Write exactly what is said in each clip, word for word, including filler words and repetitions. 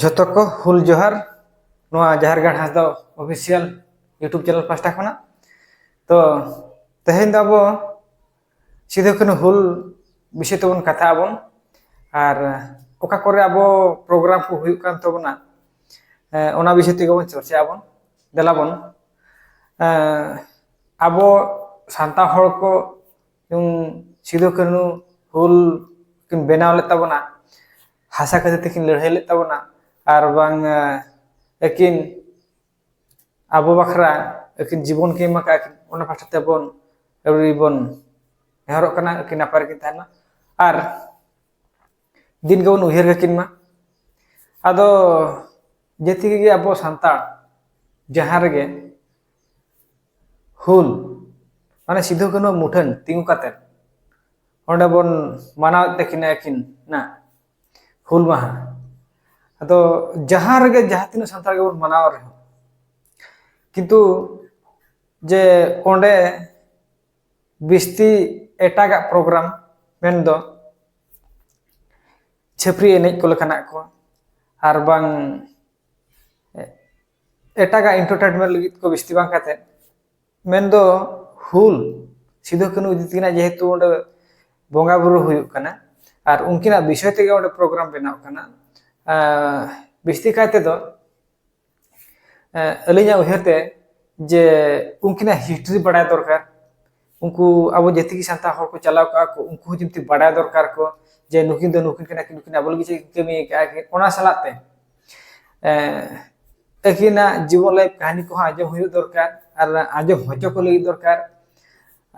ᱡᱷᱚᱛᱚ ᱠᱚ ᱦᱩᱞ ᱡᱚᱦᱟᱨ᱾ ᱱᱚᱣᱟ ᱡᱟᱦᱮᱨ ᱜᱟᱲ ᱦᱟᱸᱥᱫᱟ ᱚᱯᱷᱤᱥᱤᱭᱟᱞ YouTube ᱪᱮᱱᱮᱞ ᱯᱟᱦᱴᱟ ᱠᱷᱚᱱᱟᱜ᱾ ᱛᱚ, ᱛᱮᱦᱮᱧ ᱫᱚ ᱟᱵᱚ ᱥᱤᱫᱩ ᱠᱟᱹᱱᱦᱩ ᱦᱩᱞ ᱵᱤᱥᱚᱭ ᱛᱮᱵᱚᱱ ᱠᱟᱛᱷᱟᱜ ᱟᱵᱚᱱ᱾ ᱟᱨ ᱚᱠᱟ ᱠᱚᱨᱮ ᱟᱵᱚ ᱯᱨᱳᱜᱨᱟᱢ ᱠᱚ ᱦᱩᱭᱩᱜ ᱠᱟᱱ ᱛᱟᱵᱚᱱᱟ, ᱮ, ᱚᱱᱟ ᱵᱤᱥᱚᱭ ᱛᱮᱜᱮ ᱵᱚᱱ ᱪᱚᱨᱪᱟᱜ ᱟᱵᱚᱱ᱾ ᱫᱮᱞᱟ ᱵᱚᱱ, ᱮ, ᱟᱵᱚ ᱥᱟᱱᱛᱟᱲ ᱦᱚᱲ ᱠᱚ ᱥᱤᱫᱩ ᱠᱟᱹᱱᱦᱩ ᱦᱩᱞ ᱠᱤᱱ ᱵᱮᱱᱟᱣ ᱞᱮᱫ ᱛᱟᱵᱚᱱᱟ, ᱦᱟᱥᱟ ᱠᱷᱟᱹᱛᱤᱨ ᱛᱮᱠᱤᱱ ᱞᱟᱹᱲᱦᱟᱹᱭ ᱞᱮᱫ ᱛᱟᱵᱚᱱᱟ, ᱟᱨ ᱵᱟᱝ, ᱮ, ᱟᱹᱠᱤᱱ ᱟᱵᱚ ᱵᱟᱠᱷᱨᱟ ᱟᱹᱠᱤᱱ ᱡᱤᱵᱚᱱ ᱠᱤᱱ ᱮᱢ ᱟᱠᱟᱫ ᱠᱤᱱ, ᱚᱱᱟ ᱯᱟᱦᱴᱟ ᱛᱮᱵᱚᱱ ᱟᱹᱣᱨᱤ ᱵᱚᱱ ᱱᱮᱦᱚᱨᱚᱜ ᱠᱟᱱᱟ ᱟᱹᱠᱤᱱ ᱱᱟᱯᱟᱭ ᱨᱮᱠᱤᱱ ᱛᱟᱦᱮᱱ ᱢᱟ᱾ ᱟᱨ ᱫᱤᱱ ᱜᱮᱵᱚᱱ ᱩᱭᱦᱟᱹᱨ ᱠᱟᱹᱠᱤᱱ ᱢᱟ᱾ ᱟᱫᱚ ᱡᱮᱛᱮ ᱜᱮ ᱟᱵᱚ ᱥᱟᱱᱛᱟᱲ ᱡᱟᱦᱟᱸ ᱨᱮᱜᱮ ᱦᱩᱞ, ᱢᱟᱱᱮ ᱥᱤᱫᱩ ᱠᱟᱹᱱᱦᱩ ᱢᱩᱴᱷᱟᱹᱱ ᱛᱤᱸᱜᱩ ᱠᱟᱛᱮ ᱚᱸᱰᱮ ᱵᱚᱱ ᱢᱟᱱᱟᱣᱮᱫ ᱛᱟᱹᱠᱤᱱᱟ ᱟᱹᱠᱤᱱ ᱱᱟ ᱦᱩᱞ ᱢᱟᱦᱟ᱾ ᱟᱫᱚ ᱡᱟᱦᱟᱸ ᱨᱮᱜᱮ ᱡᱟᱦᱟᱸ ᱛᱤᱱᱟᱹᱜ ᱥᱟᱱᱛᱟᱲ ᱜᱮᱵᱚᱱ ᱢᱟᱱᱟᱣ ᱨᱮᱦᱚᱸ, ᱠᱤᱱᱛᱩ ᱡᱮ ᱚᱸᱰᱮ ᱵᱤᱥᱛᱤ ᱮᱴᱟᱜᱟᱜ ᱯᱨᱳᱜᱨᱟᱢ, ᱢᱮᱱᱫᱚ ᱪᱷᱟᱹᱯᱨᱤ ᱮᱱᱮᱡ ᱠᱚ ᱞᱮᱠᱟᱱᱟᱜ ᱠᱚ, ᱟᱨ ᱵᱟᱝ ᱮᱴᱟᱜᱟᱜ ᱮᱱᱴᱟᱨᱴᱮᱱᱢᱮᱱᱴ ᱞᱟᱹᱜᱤᱫ ᱠᱚ ᱵᱤᱥᱛᱤ ᱵᱟᱝ ᱠᱟᱛᱮ, ᱢᱮᱱᱫᱚ ᱦᱩᱞ, ᱥᱤᱫᱩ ᱠᱟᱹᱱᱦᱩ ᱤᱫᱤ ᱛᱮᱱᱟᱜ ᱡᱮᱦᱮᱛᱩ ᱚᱸᱰᱮ ᱵᱚᱸᱜᱟ ᱵᱩᱨᱩ ᱦᱩᱭᱩᱜ ᱠᱟᱱᱟ ᱟᱨ ᱩᱱᱠᱤᱱᱟᱜ ᱵᱤᱥᱚᱭ ᱛᱮᱜᱮ ᱚᱸᱰᱮ ᱯᱨᱳᱜᱨᱟᱢ ᱵᱮᱱᱟᱣ ᱠᱟᱱᱟ, ᱟᱨ ᱵᱤᱥᱛᱤ ᱠᱟᱭ ᱛᱮᱫᱚ, ᱮ, ᱟᱹᱞᱤᱧᱟᱜ ᱩᱭᱦᱟᱹᱨ ᱛᱮ ᱡᱮ ᱩᱱᱠᱤᱱᱟᱜ ᱦᱤᱥᱴᱨᱤ ᱵᱟᱲᱟᱭ ᱫᱚᱨᱠᱟᱨ᱾ ᱩᱱᱠᱩ ᱟᱵᱚ ᱡᱟᱹᱛᱤ ᱥᱟᱱᱛᱟᱲ ᱦᱚᱲ ᱠᱚ ᱪᱟᱞᱟᱣ ᱠᱚᱜᱼᱟ ᱠᱚ, ᱩᱱᱠᱩ ᱦᱚᱸ ᱡᱩᱫᱤ ᱵᱟᱲᱟᱭ ᱫᱚᱨᱠᱟᱨ ᱠᱚ ᱡᱮ ᱱᱩᱠᱤᱱ ᱫᱚ ᱱᱩᱠᱤᱱ ᱠᱟᱱᱟ ᱠᱤᱱ, ᱱᱩᱠᱤᱱ ᱟᱵᱚ ᱞᱟᱹᱜᱤᱫ ᱪᱮᱫ ᱠᱤᱱ ᱠᱟᱹᱢᱤ ᱟᱠᱟᱫᱼᱟ ᱠᱤᱱ, ᱚᱱᱟ ᱥᱟᱞᱟᱜ ᱛᱮ, ᱮ, ᱟᱹᱠᱤᱱᱟᱜ ᱡᱤᱵᱚᱱ ᱞᱟᱭᱤᱯᱷ ᱠᱟᱹᱦᱱᱤ ᱠᱚᱦᱚᱸ ᱟᱸᱡᱚᱢ ᱦᱩᱭᱩᱜ ᱫᱚᱨᱠᱟᱨ ᱟᱨ ᱟᱸᱡᱚᱢ ᱦᱚᱪᱚ ᱠᱚ ᱞᱟᱹᱜᱤᱫ ᱫᱚᱨᱠᱟᱨ᱾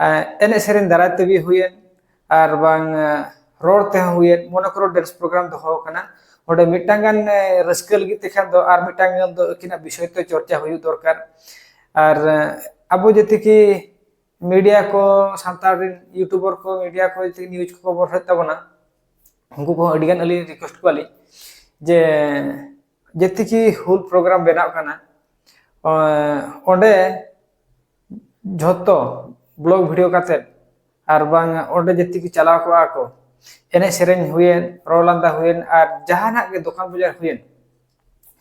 ᱮ, ᱮᱱᱮᱡ ᱥᱮᱨᱮᱧ ᱫᱟᱨᱟᱭ ᱛᱮᱜᱮ ᱦᱩᱭᱮᱱ ᱟᱨ ᱵᱟᱝ, ᱮ, ᱨᱚᱲ ᱛᱮᱦᱚᱸ ᱦᱩᱭᱮᱱ, ᱢᱚᱱᱮ ᱠᱚᱨᱚ ᱰᱮᱱᱥ ᱯᱨᱳᱜᱨᱟᱢ ᱫᱚᱦᱚ ᱟᱠᱟᱱᱟ, ᱚᱸᱰᱮ ᱢᱤᱫᱴᱟᱝ ᱜᱟᱱ, ᱮ, ᱨᱟᱹᱥᱠᱟᱹ ᱞᱟᱹᱜᱤᱫ ᱛᱮᱠᱷᱟᱱ ᱫᱚ ᱟᱨ ᱢᱤᱫᱴᱟᱝ ᱜᱟᱱ ᱫᱚ ᱟᱹᱠᱤᱱᱟᱜ ᱵᱤᱥᱚᱭ ᱛᱮ ᱪᱚᱨᱪᱟ ᱦᱩᱭᱩᱜ ᱫᱚᱨᱠᱟᱨ᱾ ᱟᱨ, ᱮ, ᱟᱵᱚ ᱡᱟᱹᱛᱤ ᱠᱤ ᱢᱤᱰᱤᱭᱟ ᱠᱚ, ᱥᱟᱱᱛᱟᱲ ᱨᱮᱱ ᱤᱭᱩᱴᱩᱵᱟᱨ ᱠᱚ, ᱢᱤᱰᱤᱭᱟ ᱠᱚ ᱡᱟᱹᱛᱤ ᱱᱤᱭᱩᱡᱽ ᱠᱚ ᱠᱚᱵᱷᱚᱨ ᱦᱩᱭᱩᱜ ᱛᱟᱵᱚᱱᱟ, ᱩᱱᱠᱩ ᱠᱚᱦᱚᱸ ᱟᱹᱰᱤᱜᱟᱱ ᱟᱹᱞᱤᱧ ᱨᱤᱠᱩᱭᱮᱥᱴ ᱠᱚᱣᱟᱞᱤᱧ ᱡᱮ ᱡᱟᱹᱛᱤ ᱠᱤ ᱦᱩᱞ ᱯᱨᱳᱜᱨᱟᱢ ᱵᱮᱱᱟᱜ ᱠᱟᱱᱟ, ᱚ-, ᱚᱸᱰᱮ ᱡᱷᱚᱛᱚ ᱵᱞᱚᱜ ᱵᱷᱤᱰᱤᱭᱳ ᱠᱟᱛᱮᱫ ᱟᱨ ᱵᱟᱝ ᱚᱸᱰᱮ ᱡᱟᱹᱛᱤ ᱠᱚ ᱪᱟᱞᱟᱣ ᱠᱚᱜᱼᱟ ᱠᱚ, ᱮᱱᱮᱡ ᱥᱮᱨᱮᱧ ᱦᱩᱭᱮᱱ, ᱨᱚᱲ ᱞᱟᱸᱫᱟ ᱦᱩᱭᱮᱱ, ᱟᱨ ᱡᱟᱦᱟᱱᱟᱜ ᱜᱮ ᱫᱚᱠᱟᱱ ᱵᱟᱡᱟᱨ ᱦᱩᱭᱮᱱ,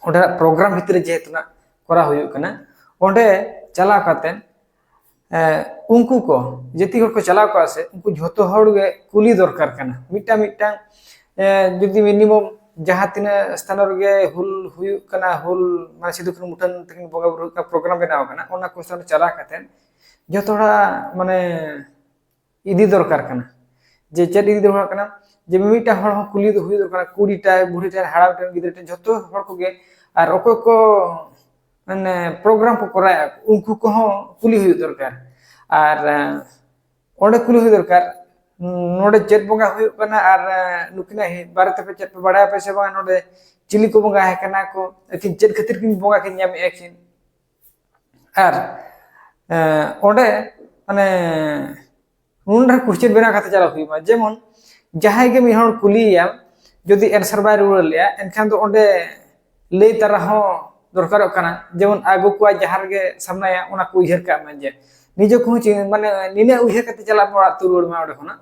ᱚᱸᱰᱮᱱᱟᱜ ᱯᱨᱳᱜᱨᱟᱢ ᱵᱷᱤᱛᱨᱤ ᱨᱮ ᱡᱮᱦᱮᱛᱩ ᱱᱟᱜ ᱠᱚᱨᱟᱣ ᱦᱩᱭᱩᱜ ᱠᱟᱱᱟ, ᱚᱸᱰᱮ ᱪᱟᱞᱟᱣ ᱠᱟᱛᱮ ᱮ, ᱩᱱᱠᱩ ᱠᱚ ᱡᱟᱹᱛᱤ ᱦᱚᱲ ᱠᱚ ᱪᱟᱞᱟᱣ ᱠᱚᱜᱼᱟ ᱥᱮ, ᱩᱱᱠᱩ ᱡᱷᱚᱛᱚ ᱦᱚᱲ ᱜᱮ ᱠᱩᱞᱤ ᱫᱚᱨᱠᱟᱨ ᱠᱟᱱᱟ ᱢᱤᱫᱴᱟᱝ ᱢᱤᱫᱴᱟᱝ᱾ ᱮ, ᱡᱩᱫᱤ ᱢᱤᱱᱤᱢᱟᱢ ᱡᱟᱦᱟᱸ ᱛᱤᱱᱟᱹᱜ ᱥᱛᱷᱟᱱ ᱨᱮᱜᱮ ᱦᱩᱞ ᱦᱩᱭᱩᱜ ᱠᱟᱱᱟ, ᱦᱩᱞ ᱢᱟᱱᱮ ᱥᱤᱫᱩ ᱠᱟᱹᱱᱦᱩ ᱢᱩᱴᱷᱟᱹᱱ ᱛᱟᱹᱠᱤᱱ ᱵᱚᱸᱜᱟ ᱵᱩᱨᱩ ᱦᱩᱭᱩᱜ ᱠᱟᱱᱟ, ᱯᱨᱳᱜᱨᱟᱢ ᱵᱮᱱᱟᱣ ᱠᱟᱱᱟ, ᱚᱱᱟ ᱠᱚ ᱥᱛᱷᱟᱱ ᱨᱮ ᱪᱟᱞᱟᱣ ᱠᱟᱛᱮ ᱡᱷᱚᱛᱚ ᱦᱚᱲᱟᱜ ᱢᱟᱱᱮ ᱤᱫᱤ ᱫᱚᱨᱠᱟᱨ ᱠᱟᱱᱟ᱾ ᱡᱮ ᱪᱮᱫ ᱤᱫᱤ ᱫᱚᱨᱠᱟᱨ ᱠᱟᱱᱟ? ᱡᱮ ᱢᱤᱢᱤᱫᱴᱟᱝ ᱦᱚᱲ ᱦᱚᱸ ᱠᱩᱞᱤ ᱫᱚ ᱦᱩᱭᱩᱜ ᱫᱚᱨᱠᱟᱨ, ᱠᱩᱲᱤ ᱴᱟᱭ, ᱵᱩᱲᱦᱤ ᱴᱟᱭ, ᱦᱟᱲᱟᱢ ᱴᱟᱭ, ᱜᱤᱫᱽᱨᱟᱹ ᱴᱟᱭ, ᱡᱷᱚᱛᱚ ᱦᱚᱲ ᱠᱚᱜᱮ᱾ ᱟᱨ ᱚᱠᱚᱭ ᱠᱚ ᱢᱟᱱᱮ ᱯᱨᱳᱜᱨᱟᱢ ᱠᱚ ᱠᱚᱨᱟᱣᱮᱫᱼᱟ, ᱩᱱᱠᱩ ᱠᱚᱦᱚᱸ ᱠᱩᱞᱤ ᱦᱩᱭᱩᱜ ᱫᱚᱨᱠᱟᱨ᱾ ᱟᱨ ᱮᱸ, ᱚᱸᱰᱮ ᱠᱩᱞᱤ ᱦᱩᱭᱩᱜ ᱫᱚᱨᱠᱟᱨ, ᱱᱚᱰᱮ ᱪᱮᱫ ᱵᱚᱸᱜᱟ ᱦᱩᱭᱩᱜ ᱠᱟᱱᱟ ᱟᱨ ᱮᱸ, ᱱᱩᱠᱤᱱᱟᱜ ᱦᱮ-, ᱵᱟᱨᱮ ᱛᱮᱯᱮ ᱪᱮᱫ ᱯᱮ ᱵᱟᱲᱟᱭᱟ ᱯᱮ ᱥᱮ ᱵᱟᱝ? ᱱᱚᱰᱮ ᱪᱤᱞᱤ ᱠᱚ ᱵᱚᱸᱜᱟ ᱟᱭ ᱠᱟᱱᱟ ᱠᱚ, ᱟᱹᱠᱤᱱ ᱪᱮᱫ ᱠᱷᱟᱹᱛᱤᱨ ᱠᱤᱱ ᱵᱚᱸᱜᱟ ᱠᱤᱱ ᱧᱟᱢᱮᱫᱼᱟ ᱠᱤᱱ? ᱟᱨ ᱮᱸ, ᱚᱸᱰᱮ ᱢᱟᱱᱮ ᱱᱩᱱ ᱰᱷᱮᱨ ᱠᱚᱥᱪᱮᱱ ᱵᱮᱱᱟᱣ ᱠᱟᱛᱮ ᱪᱟᱞᱟᱜ ᱦᱩᱭᱩᱜ ᱢᱟ, ᱡᱮᱢᱚᱱ ᱡᱟᱦᱟᱸᱭ ᱜᱮ ᱢᱤᱫ ᱦᱚᱲ ᱠᱩᱞᱤᱭᱮᱭᱟ, ᱡᱩᱫᱤ ᱮᱱᱥᱟᱨ ᱵᱟᱭ ᱨᱩᱣᱟᱹᱲ ᱞᱮᱜᱼᱟ, ᱮᱱᱠᱷᱟᱱ ᱫᱚ ᱚᱸᱰᱮ ᱞᱟᱹᱭ ᱛᱟᱨᱟ ᱦᱚᱸ ᱫᱚᱨᱠᱟᱨᱚᱜ ᱠᱟᱱᱟ᱾ ᱡᱮᱢᱚᱱ ᱟᱜᱩ ᱠᱚᱣᱟ ᱡᱟᱦᱟᱸ ᱨᱮᱜᱮ ᱥᱟᱢᱱᱟᱭᱟ, ᱚᱱᱟ ᱠᱚ ᱩᱭᱦᱟᱹᱨ ᱠᱟᱜ ᱢᱟ, ᱡᱮ ᱱᱤᱡᱮ ᱠᱚᱦᱚᱸ ᱪᱮᱫ ᱢᱟᱱᱮ ᱱᱤᱱᱟᱹᱜ ᱩᱭᱦᱟᱹᱨ ᱠᱟᱛᱮ ᱪᱟᱞᱟᱜ ᱢᱟ ᱚᱲᱟᱜ ᱛᱮ ᱨᱩᱣᱟᱹᱲ ᱢᱟ ᱚᱸᱰᱮ ᱠᱷᱚᱱᱟᱜ,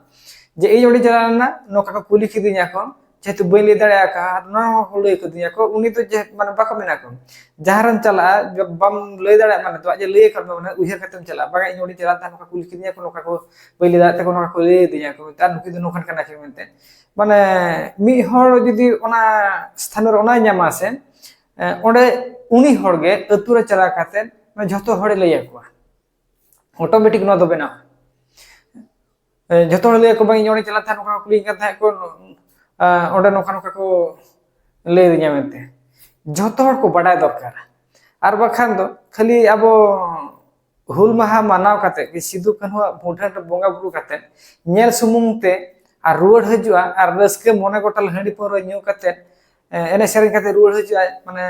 ᱡᱮ ᱤᱧ ᱚᱸᱰᱮ ᱪᱟᱞᱟᱣ ᱞᱮᱱᱟ, ᱱᱚᱝᱠᱟ ᱠᱚ ᱠᱩᱞᱤ ᱠᱤᱫᱤᱧᱟ ᱠᱚ, ᱡᱮᱦᱮᱛᱩ ᱵᱟᱹᱧ ᱞᱟᱹᱭ ᱫᱟᱲᱮ ᱟᱠᱟᱫᱼᱟ, ᱱᱚᱣᱟ ᱦᱚᱸ ᱠᱚ ᱞᱟᱹᱭ ᱠᱟᱫᱤᱧᱟ ᱠᱚ, ᱩᱱᱤ ᱫᱚ ᱡᱮ ᱢᱟᱱᱮ ᱵᱟᱠᱚ ᱢᱮᱱᱟ ᱠᱚ, ᱡᱟᱦᱟᱸ ᱨᱮᱢ ᱪᱟᱞᱟᱜᱼᱟ ᱵᱟᱢ ᱞᱟᱹᱭ ᱫᱟᱲᱮᱭᱟᱜ ᱢᱟᱱᱮ ᱫᱚ ᱟᱡ ᱮ ᱞᱟᱹᱭ ᱟᱠᱟᱫ ᱢᱮ ᱢᱟᱱᱮ ᱩᱭᱦᱟᱹᱨ ᱠᱟᱛᱮᱢ ᱪᱟᱞᱟᱜᱼᱟ, ᱵᱟᱝᱟ ᱤᱧ ᱚᱸᱰᱮ ᱪᱟᱞᱟᱣ ᱛᱟᱦᱮᱸ ᱱᱚᱝᱠᱟ ᱠᱩᱞᱤ ᱠᱤᱫᱤᱧᱟ ᱠᱚ, ᱱᱚᱝᱠᱟ ᱠᱚ ᱵᱟᱹᱧ ᱞᱟᱹᱭ ᱫᱟᱲᱮᱭᱟᱜ ᱛᱟᱠᱚ, ᱱᱚᱝᱠᱟ ᱠᱚ ᱞᱟᱹᱭ ᱟᱹᱫᱤᱧᱟ ᱠᱚ, ᱟᱨ ᱱᱩᱠᱤᱱ ᱫᱚ ᱱᱚᱝᱠᱟᱱ ᱠᱟᱱᱟ ᱠᱤᱱ ᱢᱮᱱᱛᱮ᱾ ᱢᱟᱱᱮ ᱢᱤᱫ ᱦᱚᱲ ᱡᱩᱫᱤ ᱚᱱᱟ ᱥᱛᱷᱟᱱ ᱨᱮ ᱚᱱᱟᱭ ᱧᱟᱢᱟ ᱥᱮ, ᱮ, ᱚᱸᱰᱮ ᱩᱱᱤ ᱦᱚᱲ ᱜᱮ ᱟᱹᱛᱩ ᱨᱮ ᱪᱟᱞᱟᱣ ᱠᱟᱛᱮ ᱡᱷᱚᱛᱚ ᱦᱚᱲᱮ ᱞᱟᱹᱭ ᱟᱠᱚᱣᱟ, ᱚᱴᱳᱢᱮᱴᱤᱠ ᱱᱚᱣᱟ ᱫᱚ ᱵᱮᱱᱟᱜᱼᱟ᱾ ᱮ, ᱡᱷᱚᱛᱚ ᱦᱚᱲ ᱞᱟᱹᱭ ᱟᱠᱚ, "ᱵᱟᱝ, ᱤᱧ ᱚᱸᱰᱮ ᱪᱟᱞᱟᱜ ᱛᱟᱦᱮᱸᱫ, ᱱᱚᱝᱠᱟ ᱠᱚ ᱠᱩᱞᱤᱧ ᱠᱟᱱ ᱛᱟᱦᱮᱸᱫ ᱠᱚ, ᱟ, ᱚᱸᱰᱮ ᱱᱚᱝᱠᱟ ᱱᱚᱝᱠᱟ ᱠᱚ ᱞᱟᱹᱭ ᱟᱹᱫᱤᱧᱟ" ᱢᱮᱱᱛᱮ᱾ ᱡᱷᱚᱛᱚ ᱦᱚᱲ ᱠᱚ ᱵᱟᱰᱟᱭ ᱫᱚᱨᱠᱟᱨ᱾ ᱟᱨ ᱵᱟᱠᱷᱟᱱ ᱫᱚ ᱠᱷᱟᱹᱞᱤ ᱟᱵᱚ ᱦᱩᱞ ᱢᱟᱦᱟ ᱢᱟᱱᱟᱣ ᱠᱟᱛᱮ ᱜᱮ, ᱥᱤᱫᱩ ᱠᱟᱹᱱᱦᱩᱣᱟᱜ ᱢᱩᱴᱷᱟᱹᱱ ᱨᱮ ᱵᱚᱸᱜᱟ ᱵᱩᱨᱩ ᱠᱟᱛᱮ ᱧᱮᱞ ᱥᱩᱢᱩᱝ ᱛᱮ ᱟᱨ ᱨᱩᱣᱟᱹᱲ ᱦᱤᱡᱩᱜᱼᱟ ᱟᱨ ᱨᱟᱹᱥᱠᱟᱹ ᱢᱚᱱᱮ ᱜᱚᱴᱟ ᱦᱟᱺᱰᱤ ᱯᱟᱹᱣᱨᱟᱹ ᱧᱩ ᱠᱟᱛᱮ, ᱮ, ᱮᱱᱮᱡ ᱥᱮᱨᱮᱧ ᱠᱟᱛᱮ ᱨᱩᱣᱟᱹᱲ ᱦᱤᱡᱩᱜᱼᱟᱭ, ᱢᱟᱱᱮ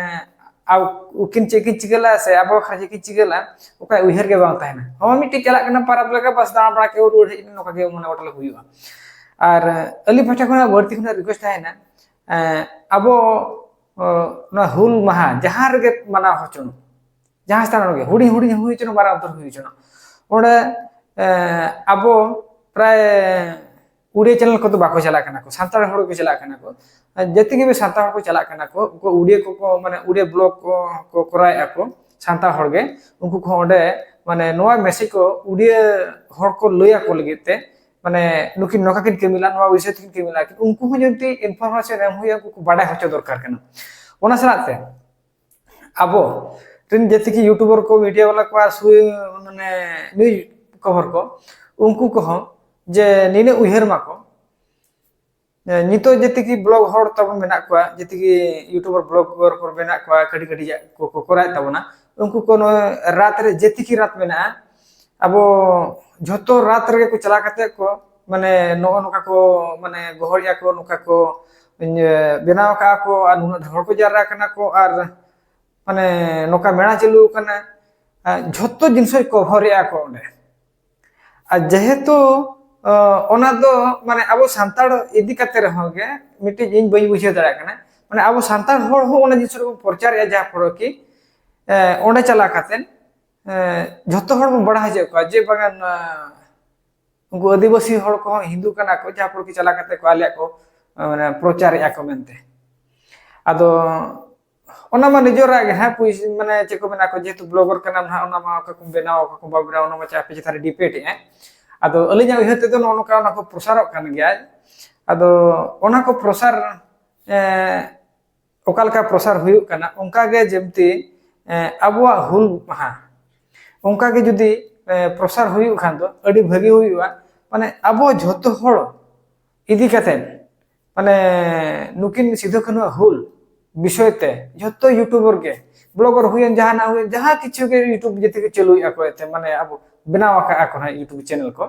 ᱟᱵ-, ᱩᱱᱠᱤᱱ ᱪᱮᱫ ᱠᱤᱱ ᱪᱤᱠᱟᱹ ᱞᱮᱫᱼᱟ ᱥᱮ ᱟᱵᱚ ᱵᱟᱠᱷᱨᱟ ᱪᱮᱫ ᱠᱤᱱ ᱪᱤᱠᱟᱹ ᱞᱮᱫᱼᱟ, ᱚᱠᱚᱭ ᱩᱭᱦᱟᱹᱨ ᱜᱮ ᱵᱟᱝ ᱛᱟᱦᱮᱱᱟ᱾ ᱦᱚᱸ, ᱢᱤᱫᱴᱤᱡ ᱪᱟᱞᱟᱜ ᱠᱟᱱᱟ ᱯᱟᱨᱟᱵᱽ ᱞᱮᱠᱟ, ᱵᱟᱥ ᱫᱟᱬᱟ ᱵᱟᱲᱟ ᱠᱮᱫ ᱨᱩᱣᱟᱹᱲ ᱦᱮᱡ ᱮᱱᱟ, ᱱᱚᱝᱠᱟ ᱜᱮ ᱢᱚᱱᱮ ᱜᱚᱴᱟ ᱞᱮ ᱦᱩᱭᱩᱜᱼᱟ᱾ ᱟᱨ ᱟᱹᱞᱤᱧ ᱯᱟᱦᱴᱟ ᱠᱷᱚᱱᱟᱜ ᱵᱟᱹᱲᱛᱤ ᱠᱷᱚᱱᱟᱜ ᱨᱤᱠᱩᱭᱮᱥᱴ ᱛᱟᱦᱮᱱᱟ, ᱮ, ᱟᱵᱚ, ᱚ, ᱱᱚᱣᱟ ᱦᱩᱞ ᱢᱟᱦᱟ ᱡᱟᱦᱟᱸ ᱨᱮᱜᱮ ᱢᱟᱱᱟᱣ ᱦᱚᱪᱚᱱ, ᱡᱟᱦᱟᱸ ᱥᱛᱷᱟᱱ ᱨᱮᱜᱮ, ᱦᱩᱰᱤᱧ ᱦᱩᱰᱤᱧ ᱦᱩᱭ ᱦᱚᱪᱚᱱ, ᱢᱟᱨᱟᱝ ᱩᱛᱟᱹᱨ ᱦᱩᱭ ᱦᱚᱪᱚᱱ, ᱚᱸᱰᱮ, ᱮ, ᱟᱵᱚ ᱯᱨᱟᱭ ᱩᱲᱤᱭᱟ ᱪᱮᱱᱮᱞ ᱠᱚᱫᱚ ᱵᱟᱠᱚ ᱪᱟᱞᱟᱜ ᱠᱟᱱᱟ ᱠᱚ, ᱥᱟᱱᱛᱟᱲ ᱦᱚᱲ ᱜᱮᱠᱚ ᱪᱟᱞᱟᱜ ᱠᱟᱱᱟ ᱠᱚ᱾ ᱟᱨ ᱡᱟᱹᱛᱤ ᱜᱮ ᱥᱟᱱᱛᱟᱲ ᱦᱚᱲ ᱠᱚ ᱪᱟᱞᱟᱜ ᱠᱟᱱᱟ ᱠᱚ, ᱩᱱᱠᱩ ᱩᱲᱤᱭᱟ ᱠᱚᱠᱚ, ᱢᱟᱱᱮ ᱩᱲᱤᱭᱟ ᱵᱞᱚᱜ ᱠᱚ, ᱠᱚ ᱠᱚᱨᱟᱣᱮᱫᱼᱟ ᱠᱚ ᱥᱟᱱᱛᱟᱲ ᱦᱚᱲ ᱜᱮ, ᱩᱱᱠᱩ ᱠᱚᱦᱚᱸ ᱚᱸᱰᱮ ᱢᱟᱱᱮ ᱱᱚᱣᱟ ᱢᱮᱥᱮᱡᱽ ᱠᱚ ᱩᱲᱤᱭᱟ ᱦᱚᱲ ᱠᱚ ᱞᱟᱹᱭ ᱟᱠᱚ ᱞᱟᱹᱜᱤᱫ ᱛᱮ, ᱢᱟᱱᱮ ᱱᱩᱠᱤᱱ ᱱᱚᱝᱠᱟ ᱠᱤᱱ ᱠᱟᱹᱢᱤ ᱞᱮᱫᱼᱟ, ᱱᱚᱣᱟ ᱵᱤᱥᱚᱭ ᱛᱮᱠᱤᱱ ᱠᱟᱹᱢᱤ ᱞᱮᱫᱼᱟ, ᱩᱱᱠᱩ ᱦᱚᱸ ᱡᱩᱫᱤ ᱤᱱᱯᱷᱚᱨᱢᱮᱥᱚᱱ ᱮᱢ ᱦᱩᱭᱩᱜᱼᱟ, ᱩᱱᱠᱩ ᱠᱚ ᱵᱟᱰᱟᱭ ᱦᱚᱪᱚ ᱫᱚᱨᱠᱟᱨ ᱠᱟᱱᱟ᱾ ᱚᱱᱟ ᱥᱟᱞᱟᱜ ᱛᱮ ᱟᱵᱚ ᱨᱮᱱ ᱡᱮᱛᱮ ᱠᱤ ᱭᱩᱴᱩᱵᱟᱨ ᱠᱚ, ᱢᱤᱰᱤᱭᱟ ᱵᱟᱞᱟ ᱠᱚ ᱟᱨ ᱥᱩᱭ ᱢᱟᱱᱮ ᱱᱤᱭᱩᱡᱽ ᱠᱚᱵᱷᱟᱨ ᱠᱚ, ᱩᱱᱠᱩ ᱠᱚᱦᱚᱸ ᱡᱮ ᱱᱤᱱᱟᱹᱜ ᱩᱭᱦᱟᱹᱨ ᱢᱟᱠᱚ, ᱮ, ᱱᱤᱛᱚᱜ ᱡᱮᱛᱮ ᱠᱤ ᱵᱞᱚᱜ ᱦᱚᱲ ᱛᱟᱵᱚᱱ ᱢᱮᱱᱟᱜ ᱠᱚᱣᱟ, ᱡᱮᱛᱮ ᱠᱤ ᱭᱩᱴᱩᱵᱟᱨ ᱵᱞᱚᱜᱟᱨ ᱠᱚ ᱢᱮᱱᱟᱜ ᱠᱚᱣᱟ, ᱠᱟᱹᱴᱤᱡ ᱠᱟᱹᱴᱤᱡ ᱠᱚ, ᱠᱚ ᱠᱚᱨᱟᱣᱮᱫ ᱛᱟᱵᱚᱱᱟ, ᱩᱱᱠᱩ ᱠᱚ ᱱᱚᱜᱼᱚᱭ ᱨᱟᱛ ᱨᱮ ᱡᱮᱛᱮ ᱠᱤ ᱨᱟᱛ ᱢᱮᱱᱟᱜᱼᱟ, ᱟᱵᱚ ᱡᱷᱚᱛᱚ ᱨᱟᱛ ᱨᱮᱜᱮ ᱠᱚ ᱪᱟᱞᱟᱣ ᱠᱟᱛᱮ ᱠᱚ ᱢᱟᱱᱮ ᱱᱚᱜᱼᱚ ᱱᱚᱝᱠᱟ ᱠᱚ ᱢᱟᱱᱮ ᱜᱚᱦᱚᱲᱮᱜᱼᱟ ᱠᱚ, ᱱᱚᱝᱠᱟ ᱠᱚ ᱤᱧ, ᱵᱮᱱᱟᱣ ᱟᱠᱟᱫᱼᱟ ᱠᱚ ᱟᱨ ᱱᱩᱱᱟᱹᱜ ᱦᱚᱲ ᱠᱚ ᱡᱟᱣᱨᱟ ᱠᱟᱱᱟ ᱠᱚ ᱟᱨ ᱢᱟᱱᱮ ᱱᱚᱝᱠᱟ ᱢᱮᱞᱟ ᱪᱟᱹᱞᱩ ᱟᱠᱟᱱᱟ, ᱟᱨ ᱡᱷᱚᱛᱚ ᱡᱤᱱᱤᱥ ᱠᱚ ᱠᱚᱵᱷᱚᱨᱮᱜᱼᱟ ᱠᱚ ᱚᱸᱰᱮ᱾ ᱟᱨ ᱡᱮᱦᱮᱛᱩ, ᱚ, ᱚᱱᱟ ᱫᱚ ᱢᱟᱱᱮ ᱟᱵᱚ ᱥᱟᱱᱛᱟᱲ ᱤᱫᱤ ᱠᱟᱛᱮ ᱨᱮᱦᱚᱸ ᱜᱮ ᱢᱤᱫᱴᱤᱡ ᱤᱧ ᱵᱟᱹᱧ ᱵᱩᱡᱷᱟᱹᱣ ᱫᱟᱲᱮᱭᱟᱜ ᱠᱟᱱᱟ, ᱢᱟᱱᱮ ᱟᱵᱚ ᱥᱟᱱᱛᱟᱲ ᱦᱚᱲ ᱦᱚᱸ ᱚᱱᱟ ᱡᱤᱱᱤᱥ ᱨᱮᱵᱚᱱ ᱯᱨᱚᱪᱟᱨᱮᱜᱼᱟ, ᱡᱟᱦᱟᱸ ᱯᱚᱨᱮ ᱠᱤ, ᱮ, ᱚᱸᱰᱮ ᱪᱟᱞᱟᱣ ᱠᱟᱛᱮ, ᱮ, ᱡᱷᱚᱛᱚ ᱦᱚᱲ ᱵᱚᱱ ᱵᱟᱲᱟᱭ ᱦᱚᱪᱚᱭᱮᱫ ᱠᱚᱣᱟ ᱡᱮ ᱵᱟᱝᱟ, ᱱᱚᱣᱟ ᱩᱱᱠᱩ ᱟᱹᱫᱤᱵᱟᱹᱥᱤ ᱦᱚᱲ ᱠᱚᱦᱚᱸ ᱦᱤᱱᱫᱩ ᱠᱟᱱᱟ ᱠᱚ, ᱡᱟᱦᱟᱸ ᱯᱚᱨᱮ ᱠᱤ ᱪᱟᱞᱟᱣ ᱠᱟᱛᱮ ᱠᱚ ᱟᱞᱮᱭᱟᱜ ᱠᱚ, ᱢᱟᱱᱮ, ᱯᱨᱚᱪᱟᱨᱮᱜᱼᱟ ᱠᱚ ᱢᱮᱱᱛᱮ᱾ ᱟᱫᱚ ᱚᱱᱟ ᱢᱟ ᱱᱤᱡᱮᱨᱟᱜ ᱜᱮ ᱦᱟᱸᱜ, ᱯᱩᱭᱥᱟᱹ, ᱢᱟᱱᱮ, ᱪᱮᱫ ᱠᱚ ᱢᱮᱱᱟ ᱠᱚ, ᱡᱮᱦᱮᱛᱩ ᱵᱞᱚᱜᱟᱨ ᱠᱟᱱᱟᱢ ᱦᱟᱸᱜ, ᱚᱱᱟ ᱢᱟ ᱚᱠᱟ ᱠᱚᱢ ᱵᱮᱱᱟᱣᱟ, ᱚᱠᱟ ᱠᱚᱢ ᱵᱟᱢ ᱵᱮᱱᱟᱣᱟ, ᱚᱱᱟ ᱢᱟ ᱪᱮ ᱟᱯᱮ ᱪᱮᱛᱟᱱ ᱨᱮ ᱰᱤᱯᱮᱱᱰ ᱮᱜᱼᱟ᱾ ᱟᱫᱚ ᱟᱹᱞᱤᱧᱟᱜ ᱩᱭᱦᱟᱹᱨ ᱛᱮᱫᱚ ᱱᱚᱜᱼᱚ ᱱᱚᱝᱠᱟ ᱚᱱᱟ ᱠᱚ ᱯᱨᱚᱥᱟᱨᱚᱜ ᱠᱟᱱ ᱜᱮᱭᱟ᱾ ᱟᱫᱚ ᱚᱱᱟ ᱠᱚ ᱯᱨᱚᱥᱟᱨ, ᱮᱸ, ᱚᱠᱟ ᱞᱮᱠᱟ ᱯᱨᱚᱥᱟᱨ ᱦᱩᱭᱩᱜ ᱠᱟᱱᱟ, ᱚᱱᱠᱟ ᱜᱮ ᱡᱮᱢᱛᱤ, ᱮᱸ, ᱟᱵᱚᱣᱟᱜ ᱦᱩᱞ ᱢᱟᱦᱟ ᱚᱱᱠᱟ ᱜᱮ ᱡᱩᱫᱤ, ᱮᱸ, ᱯᱨᱚᱥᱟᱨ ᱦᱩᱭᱩᱜ ᱠᱷᱟᱱ ᱫᱚ ᱟᱹᱰᱤ ᱵᱷᱟᱹᱜᱤ ᱦᱩᱭᱩᱜᱼᱟ᱾ ᱢᱟᱱᱮ ᱟᱵᱚ ᱡᱷᱚᱛᱚ ᱦᱚᱲ ᱤᱫᱤ ᱠᱟᱛᱮ, ᱢᱟᱱᱮ ᱱᱩᱠᱤᱱ ᱥᱤᱫᱩ ᱠᱟᱹᱱᱦᱩᱣᱟᱜ ᱦᱩᱞ ᱵᱤᱥᱚᱭ ᱛᱮ ᱡᱷᱚᱛᱚ ᱭᱩᱴᱩᱵᱟᱨ ᱜᱮ, ᱵᱞᱚᱜᱟᱨ ᱦᱩᱭᱮᱱ, ᱡᱟᱦᱟᱱᱟᱜ ᱦᱩᱭᱮᱱ, ᱡᱟᱦᱟᱸ ᱠᱤᱪᱷᱩ ᱜᱮ ᱭᱩᱴᱩᱵᱽ ᱡᱮᱛᱮ ᱠᱚ ᱪᱟᱹᱞᱩᱭᱮᱫᱼᱟ ᱠᱚ, ᱮᱱᱛᱮ ᱢᱟᱱᱮ ᱟᱵᱚ ᱵᱮᱱᱟᱣ ᱟᱠᱟᱫᱼᱟ ᱠᱚ ᱦᱟᱸᱜ ᱭᱩᱴᱩᱵᱽ ᱪᱮᱱᱮᱞ ᱠᱚ,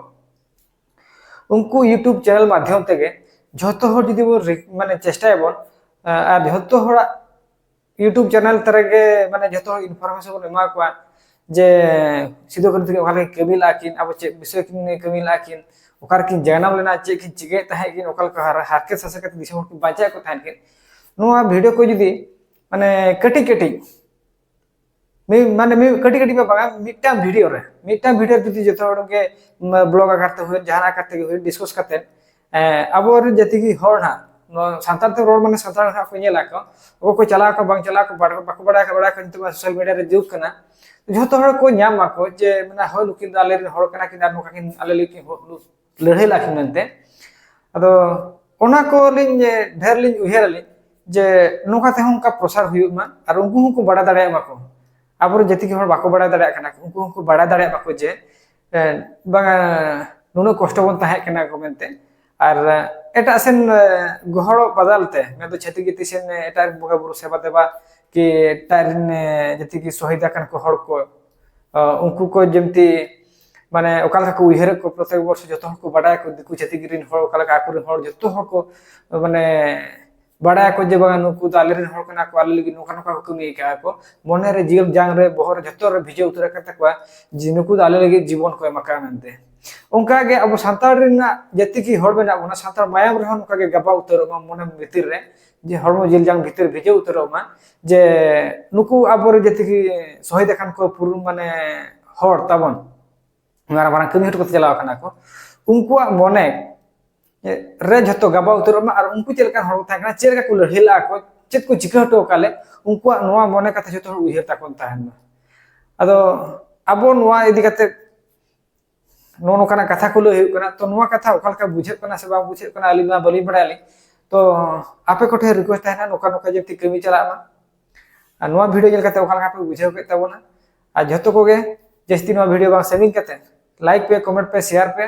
ᱩᱱᱠᱩ ᱭᱩᱴᱩᱵᱽ ᱪᱮᱱᱮᱞ ᱢᱟᱫᱽᱫᱷᱚᱢ ᱛᱮᱜᱮ ᱡᱷᱚᱛᱚ ᱦᱚᱲ ᱡᱩᱫᱤ ᱵᱚᱱ ᱨᱤ-, ᱢᱟᱱᱮ ᱪᱮᱥᱴᱟᱭᱟᱵᱚᱱ, ᱟᱨ ᱡᱷᱚᱛᱚ ᱦᱚᱲᱟᱜ ᱭᱩᱴᱩᱵᱽ ᱪᱮᱱᱮᱞ ᱛᱮ ᱨᱮᱜᱮ ᱢᱟᱱᱮ ᱡᱷᱚᱛᱚ ᱦᱚᱲ ᱤᱱᱯᱷᱚᱨᱢᱮᱥᱚᱱ ᱵᱚᱱ ᱮᱢᱟ ᱠᱚᱣᱟ ᱡᱮ ᱥᱤᱫᱩ ᱠᱟᱹᱱᱦᱩ ᱛᱟᱹᱠᱤᱱ ᱚᱠᱟ ᱞᱮᱠᱟ ᱠᱤᱱ ᱠᱟᱹᱢᱤ ᱞᱟᱜᱼᱟ ᱠᱤᱱ, ᱟᱵᱚ ᱪᱮᱫ ᱵᱤᱥᱚᱭ ᱠᱤᱱ ᱠᱟᱹᱢᱤ ᱞᱟᱜᱼᱟ ᱠᱤᱱ, ᱚᱠᱟ ᱨᱮᱠᱤᱱ ᱡᱟᱱᱟᱢ ᱞᱮᱱᱟ, ᱪᱮᱫ ᱠᱤᱱ ᱪᱤᱠᱟᱹᱭᱮᱫ ᱛᱟᱦᱮᱸᱫ ᱠᱤᱱ, ᱚᱠᱟ ᱞᱮᱠᱟ ᱦᱟᱨ-, ᱦᱟᱨᱠᱮᱛ ᱥᱟᱥᱮᱛ ᱠᱟᱛᱮ ᱫᱤᱥᱚᱢ ᱦᱚᱲ ᱠᱤᱱ ᱵᱟᱧᱪᱟᱣᱮᱫ ᱠᱚ ᱛᱟᱦᱮᱸᱫ ᱠᱤᱱ᱾ ᱱᱚᱣᱟ ᱵᱷᱤᱰᱤᱭᱳ ᱠᱚ ᱡᱩᱫᱤ ᱢᱟᱱᱮ ᱠᱟᱹᱴᱤᱡ ᱠᱟᱹᱴᱤᱡ ᱢᱤ-, ᱢᱟᱱᱮ ᱢᱤ-, ᱠᱟᱹᱴᱤᱡ ᱠᱟᱹᱴᱤᱡ ᱫᱚ ᱵᱟᱝᱟ, ᱢᱤᱫᱴᱟᱝ ᱵᱷᱤᱰᱤᱭᱳ ᱨᱮ, ᱢᱤᱫᱴᱟᱝ ᱵᱷᱤᱰᱤᱭᱳ ᱡᱩᱫᱤ ᱡᱚᱛᱚ ᱦᱚᱲ ᱜᱮ, ᱢ-, ᱵᱞᱚᱜ ᱟᱠᱟᱨ ᱛᱮ ᱦᱩᱭᱮᱱ, ᱡᱟᱦᱟᱱᱟᱜ ᱟᱠᱟᱨ ᱛᱮᱜᱮ ᱦᱩᱭᱮᱱ, ᱰᱤᱥᱠᱟᱥ ᱠᱟᱛᱮ, ᱟᱵᱚᱨᱮᱱ ᱡᱟᱹᱛᱤ ᱜᱮ ᱦᱚᱲ ᱦᱟᱸᱜ, ᱱᱚᱣᱟ ᱥᱟᱱᱛᱟᱲ ᱛᱮ ᱨᱚᱲ ᱢᱟᱱᱮ ᱥᱟᱱᱛᱟᱲ ᱦᱟᱸᱜ ᱠᱚ ᱧᱮᱞᱟ ᱠᱚ, ᱚᱠᱚᱭ ᱠᱚ ᱪᱟᱞᱟᱣ ᱟᱠᱚ ᱵᱟᱝ ᱪᱟᱞᱟᱣ ᱟᱠᱚ, ᱵᱟᱠᱚ ᱵᱟᱲᱟᱭ ᱟᱠᱚ, ᱵᱟᱲᱟᱭ ᱟᱠᱚ, ᱱᱤᱛᱚᱜ ᱢᱟ ᱥᱳᱥᱟᱞ ᱢᱤᱰᱤᱭᱟ ᱨᱮ ᱡᱩᱜᱽ ᱠᱟᱱᱟ᱾ ᱡᱷᱚᱛᱚ ᱦᱚᱲ ᱠᱚ ᱧᱟᱢ ᱟᱠᱚ ᱡᱮ ᱢᱟᱱᱮ ᱦᱳᱭ ᱱᱩᱠᱤᱱ ᱫᱚ ᱟᱞᱮᱨᱮᱱ ᱦᱚᱲ ᱠᱟᱱᱟ ᱠᱤᱱ ᱟᱨ ᱱᱚᱝᱠᱟ ᱠᱤᱱ ᱟᱞᱮ ᱞᱟᱹᱜᱤᱫ ᱠᱤᱱ ᱞᱟᱹᱲᱦᱟᱹᱭ ᱞᱟᱜ ᱠᱤᱱ ᱢᱮᱱᱛᱮ᱾ ᱟᱫᱚ ᱚᱱᱟ ᱠᱚ ᱟᱹᱞᱤᱧ ᱰᱷᱮᱨ ᱞᱤᱧ ᱩᱭᱦᱟᱹᱨ ᱟᱹᱞᱤᱧ ᱡᱮ ᱱᱚᱝᱠᱟ ᱛᱮᱦᱚᱸ ᱚᱱᱠᱟ ᱯᱨᱚᱥᱟᱨ ᱦᱩᱭᱩᱜ ᱢᱟ ᱟᱨ ᱩᱱᱠᱩ ᱦᱚᱸᱠᱚ ᱵᱟᱲᱟᱭ ᱫᱟᱲᱮᱭᱟᱜ ᱢᱟᱠᱚ᱾ ᱟᱵᱚᱨᱮᱱ ᱡᱟᱹᱛᱤ ᱜᱮ ᱦᱚᱲ ᱵᱟᱠᱚ ᱵᱟᱲᱟᱭ ᱫᱟᱲᱮᱭᱟᱜ ᱠᱟᱱᱟ, ᱩᱱᱠᱩ ᱦᱚᱸᱠᱚ ᱵᱟᱲᱟᱭ ᱫᱟᱲᱮᱭᱟᱜ ᱢᱟᱠᱚ ᱡᱮ ᱵᱟᱝᱟ ᱱᱩᱱᱟᱹᱜ ᱠᱚᱥᱴᱚ ᱵᱚᱱ ᱛᱟᱦᱮᱸ ᱠᱟᱱᱟ ᱠᱚ ᱢᱮᱱᱛᱮ᱾ ᱟᱨ ᱮᱴᱟᱜ ᱥᱮᱱ ᱜᱚᱦᱚᱲᱚᱜ ᱵᱟᱫᱟᱞ ᱛᱮ ᱢᱮᱱᱫᱚ ᱪᱷᱟᱹᱛᱤᱠ ᱡᱟᱹᱛᱤ ᱥᱮᱱ ᱮᱴᱟᱜ ᱵᱚᱸᱜᱟ ᱵᱩᱨᱩ ᱥᱮᱵᱟ ᱫᱮᱵᱟ ᱠᱤ ᱮᱴᱟᱜ ᱨᱮᱱ ᱡᱟᱹᱛᱤ ᱠᱤ ᱥᱚᱦᱤᱫ ᱟᱠᱟᱱ ᱠᱚ ᱦᱚᱲ ᱠᱚ ᱩᱱᱠᱩ ᱠᱚ ᱡᱮᱢᱛᱤ ᱢᱟᱱᱮ ᱚᱠᱟ ᱞᱮᱠᱟ ᱠᱚ ᱩᱭᱦᱟᱹᱨᱮᱫ ᱠᱚ ᱯᱨᱚᱛᱮᱠ ᱵᱚᱨᱥᱚ ᱡᱚᱛᱚ ᱦᱚᱲ ᱠᱚ ᱵᱟᱰᱟᱭᱟᱠᱚ, ᱫᱤᱠᱩ ᱪᱷᱟᱹᱛᱤᱠ ᱨᱮᱱ ᱦᱚᱲ ᱚᱠᱟ ᱞᱮᱠᱟ ᱟᱠᱚᱨᱮᱱ ᱦᱚᱲ ᱡᱚᱛᱚ ᱦᱚᱲ ᱠᱚ ᱢᱟᱱᱮ ᱵᱟᱰᱟᱭᱟᱠᱚ ᱡᱮ ᱵᱟᱝᱟ ᱱᱩᱠᱩ ᱫᱚ ᱟᱞᱮᱨᱮᱱ ᱦᱚᱲ ᱠᱟᱱᱟ ᱠᱚ, ᱟᱞᱮ ᱞᱟᱹᱜᱤᱫ ᱱᱚᱝᱠᱟ ᱱᱚᱝᱠᱟ ᱠᱚ ᱠᱟᱹᱢᱤ ᱟᱠᱟᱫᱼᱟ ᱠᱚ, ᱢᱚᱱᱮᱨᱮ ᱡᱤᱭᱚᱱ ᱡᱟᱝ ᱨᱮ ᱵᱚᱦᱚᱜ ᱨᱮ ᱡᱚᱛᱚ ᱨᱮ ᱵᱷᱤᱡᱟᱹᱣ ᱩᱛᱟᱹᱨ ᱟᱠᱟᱱ ᱛᱟᱠᱚᱣᱟ ᱡᱮ ᱱᱩᱠᱩ ᱫᱚ ᱟᱞᱮ ᱞᱟᱹᱜᱤᱫ ᱡᱤᱵᱚᱱ ᱠᱚ ᱮᱢ ᱟᱠᱟᱫᱼᱟ ᱢᱮᱱᱛᱮ᱾ ᱚᱱᱠᱟᱜᱮ ᱟᱵᱚ ᱥᱟᱱᱛᱟᱲ ᱨᱮᱱᱟᱜ ᱡᱟᱹᱛᱤ ᱠᱤ ᱦᱚᱲ ᱢᱮᱱᱟᱜ ᱵᱚᱱᱟ, ᱥᱟᱱᱛᱟᱲ ᱢᱟᱭᱟᱢ ᱨᱮᱦᱚᱸ ᱱᱚᱝᱠᱟ ᱜᱮ ᱜᱟᱵᱟᱣ ᱩᱛᱟᱹᱨᱚᱜ ᱢᱟ ᱢᱚᱱᱮ ᱵᱷᱤᱛᱤᱨ ᱨᱮ, ᱡᱮ ᱦᱚᱲᱢᱚ ᱡᱤᱞ ᱡᱟᱝ ᱵᱷᱤᱛᱤᱨ ᱵᱷᱤᱡᱟᱹᱣ ᱩᱛᱟᱹᱨᱚᱜ ᱢᱟ ᱡᱮ ᱱᱩᱠᱩ ᱟᱵᱚᱨᱮᱱ ᱡᱟᱹᱛᱤ ᱠᱤ ᱥᱚᱦᱤᱫ ᱟᱠᱟᱱ ᱠᱚ ᱯᱩᱨᱩᱱ ᱢᱟᱱᱮ ᱦᱚᱲ ᱛᱟᱵᱚᱱ ᱢᱟᱨᱟᱝ ᱢᱟᱨᱟᱝ ᱠᱟᱹᱢᱤ ᱦᱚᱴᱚ ᱠᱟᱛᱮ ᱪᱟᱞᱟᱣ ᱟᱠᱟᱱᱟ ᱠᱚ, ᱩᱱᱠᱩᱣᱟᱜ ᱢᱚᱱᱮ ᱨᱮ ᱡᱷᱚᱛᱚ ᱜᱟᱵᱟᱣ ᱩᱛᱟᱹᱨᱚᱜ ᱢᱟ ᱟᱨ ᱩᱱᱠᱩ ᱪᱮᱫ ᱞᱮᱠᱟᱱ ᱦᱚᱲ ᱠᱚ ᱛᱟᱦᱮᱸ ᱠᱟᱱᱟ, ᱪᱮᱫ ᱞᱮᱠᱟ ᱠᱚ ᱞᱟᱹᱲᱦᱟᱹᱭ ᱞᱟᱜᱼᱟ ᱠᱚ, ᱪᱮᱫ ᱠᱚ ᱪᱤᱠᱟᱹ ᱦᱚᱴᱚ ᱟᱠᱟᱫ ᱞᱮ, ᱩᱱᱠᱩᱣᱟᱜ ᱱᱚᱣᱟ ᱢᱚᱱᱮ ᱠᱟᱛᱷᱟ ᱡᱷᱚᱛᱚ ᱦᱚᱲ ᱩᱭᱦᱟᱹᱨ ᱛᱟᱠᱚ ᱛᱟᱦᱮᱱ ᱢᱟ᱾ ᱟᱫᱚ ᱟᱵᱚ ᱱᱚᱣᱟ ᱤᱫᱤ ᱠᱟᱛᱮ ᱱᱚᱜᱼᱚ ᱱᱚᱝᱠᱟᱱᱟᱜ ᱠᱟᱛᱷᱟ ᱠᱚ ᱞᱟᱹᱭ ᱦᱩᱭᱩᱜ ᱠᱟᱱᱟ᱾ ᱛᱚ ᱱᱚᱣᱟ ᱠᱟᱛᱷᱟ ᱚᱠᱟ ᱞᱮᱠᱟ ᱵᱩᱡᱷᱟᱹᱜ ᱠᱟᱱᱟ ᱥᱮ ᱵᱟᱝ ᱵᱩᱡᱷᱟᱹᱜ ᱠᱟᱱᱟ ᱟᱹᱞᱤᱧ ᱢᱟ ᱵᱟᱹᱞᱤᱧ ᱵᱟᱲᱟᱭᱟᱞᱤᱧ᱾ ᱛᱚ ᱟᱯᱮ ᱠᱚᱴᱷᱮᱱ ᱨᱤᱠᱩᱭᱮᱥᱴ ᱛᱟᱦᱮᱱᱟ ᱱᱚᱝᱠᱟ ᱱᱚᱝᱠᱟ ᱡᱟᱛᱮ ᱠᱟᱹᱢᱤ ᱪᱟᱞᱟᱜ ᱢᱟ᱾ ᱟᱨ ᱱᱚᱣᱟ ᱵᱷᱤᱰᱤᱭᱳ ᱧᱮᱞ ᱠᱟᱛᱮ ᱚᱠᱟ ᱞᱮᱠᱟ ᱯᱮ ᱵᱩᱡᱷᱟᱹᱣ ᱠᱮᱫ ᱛᱟᱵᱚᱱᱟ, ᱟᱨ ᱡᱷᱚᱛᱚ ᱠᱚᱜᱮ ᱡᱟᱹᱥᱛᱤ ᱱᱚᱣᱟ ᱵᱷᱤᱰᱤᱭᱳ ᱵᱟᱝ ᱥᱟᱺᱜᱤᱧ ᱠᱟᱛᱮ ᱞᱟᱭᱤᱠ ᱯᱮ, ᱠᱚᱢᱮᱱᱴ ᱯᱮ, ᱥᱮᱭᱟᱨ ᱯᱮ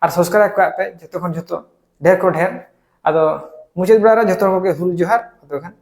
ᱟᱨ ᱥᱟᱵᱥᱠᱨᱟᱭᱤᱵ ᱠᱟᱜ ᱯᱮ ᱡᱷᱚᱛᱚ ᱠᱷᱚᱱ ᱡᱷᱚᱛᱚ ᱰᱷᱮᱨ ᱠᱷᱚᱱ ᱰᱷᱮᱨ᱾ ᱟᱫᱚ ᱢᱩᱪᱟᱹᱫ ᱵᱮᱲᱟ ᱨᱮ ᱡᱷᱚᱛᱚ ᱦᱚᱲ ᱠᱚᱜᱮ ᱦᱩᱞ ᱡᱚᱦᱟᱨ᱾ ᱟᱫᱚ ᱠᱷᱟᱱ